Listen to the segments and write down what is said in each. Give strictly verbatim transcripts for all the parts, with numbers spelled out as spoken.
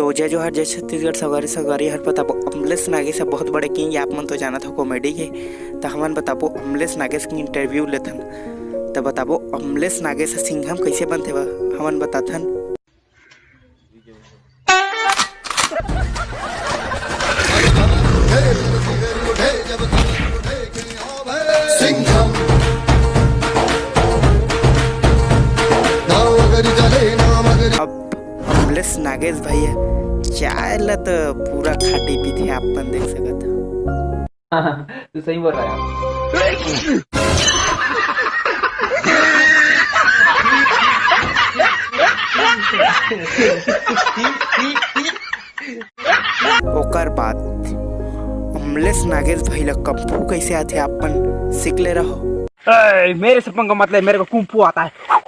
तो जय जोहार, जय छत्तीसगढ़। संगवारी, संगवारी हर बताबो अमलेश नागेश ह बहुत बड़े किंग, आप मन तो जानत हो कॉमेडी के। त हमन बताबो अमलेश नागेश के इंटरव्यू लेथन। त बताबो अमलेश नागेश ह सिंघम कैसे बनथे, हमन बताथन। अब अमलेश नागेश भाई ह चाय ल त पूरा खाटी पीथे, आप मन देख सकत ह। हाँ, तू सही बोल रहा है। ओकर बाद अमलेश नागेश भाई ल कुंफू कैसे आथे, आप मन सीख ले रहो। ए, मेरे से पंगा मत ले, मेरे को कुंफू आता है।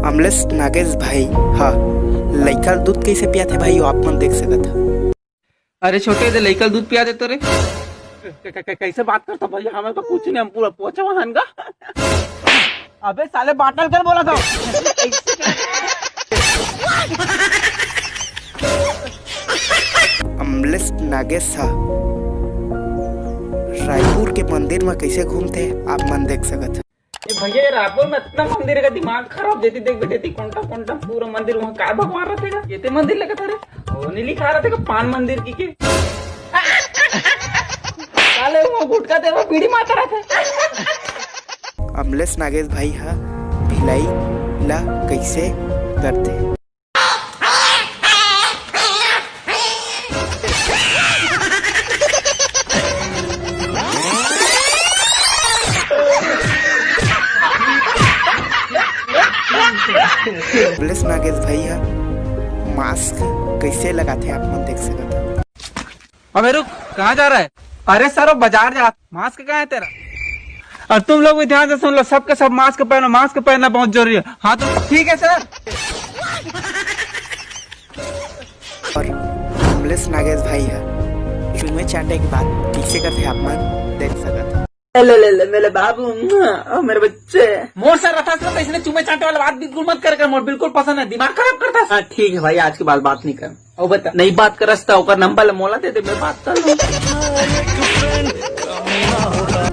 अमलेश नागेश भाई हा लइका ल दूध कैसे पियाथे भाई, आप मन देख सकत ह। अरे छोटे, दे लइका ल दूध पिया देतो रे। क-, क-, क-, कैसे बात करता भैया, हमें तो कुछ नहीं, हम पूरा पोछा हन गा। अबे साले, बाटल कर बोला था। अमलेश नागेश ह रायपुर के मंदिर म कैसे घूमथे, आप मन देख सकत ह। ए भैया, ये रायपुर में इतना मंदिर है, दिमाग खराब देती देख बेटे, ती कोंटा कोंटा पूरा मंदिर, वहाँ काय भगवान रहते का? ये ते मंदिर लगत है रे, वो नहीं लिखा रहते का पान मंदिर की के? साले वो गुटखा दे, वो बीड़ी मारता रहता है। अमलेश नागेश भाई ह भिलाई ला कैसे करथे? अमलेश नागेश भाई ह मास्क कैसे लगाथे, आप मन देख सकत ह। अबे रुक, कहाँ जा रहा है? अरे सर, वो बाजार जा, मास्क कहाँ है तेरा? और तुम लोग भी ध्यान से सुन लो, सबके सब मास्क पहनो, मास्क पहनना बहुत जरूरी है। हाँ तो ठीक है सर। और अमलेश नागेश भाई ह चूमे चाटे के बाद कैसे करथे, आप मन देख सकत ह। ले, ले, ले, मेरे बाबू, ओ मेरे बच्चे। मोर सर रथा से तो इसने चूमे चाटे वाला बात बिल्कुल मत कर कर, मोर बिल्कुल पसंद है, दिमाग खराब करता। हाँ, ठीक है भाई, आज के बाद बात नहीं कर। ओ बता, नहीं बात करस त ओकर नंबर ल मोला दे दे, मैं बात कर लूँ।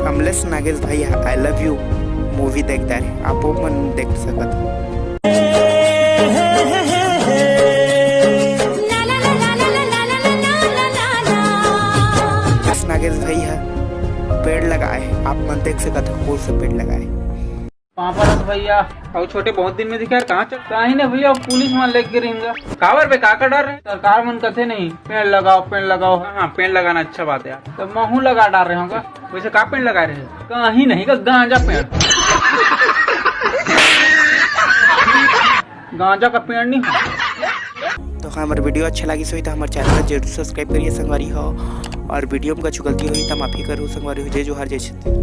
अमलेश नागेश भाई ह I love you मूवी देख डारे, आपो मन देख सकत हो। अमलेश नागेश भाई ह पेड़ लगाए हे, आप मन देख सकत हो कौन सा पेड़ लगाए हे। पापा रथ भैया, अउ छोटे बहुत दिन में दिखा यार, कहाँ चल? काहे ना भैया, पुलिस मन लेके रहेंगे। काबर बे, का का डर है? सरकार मन कथे नहीं, पेड़ लगाओ, पेड़ लगाओ। हाँ, पेड़ लगाना अच्छा बात है यार। तो महू लगा डार रहे होगा। वैसे का पेड़ लगा रहे हो? कहीं नहीं का, गांजा पेड़। गांजा का पेड़ नहीं हो। तो हाँ, हमारे वीडियो अच्छा लगी होही तो हमारे चैनल जरूर सब्सक्राइब करिए संगवारी हो, और वीडियो में कुछ गलती होही तो माफी करूँ संगवारी हो। जय जोहार, जय छत्तीसगढ़।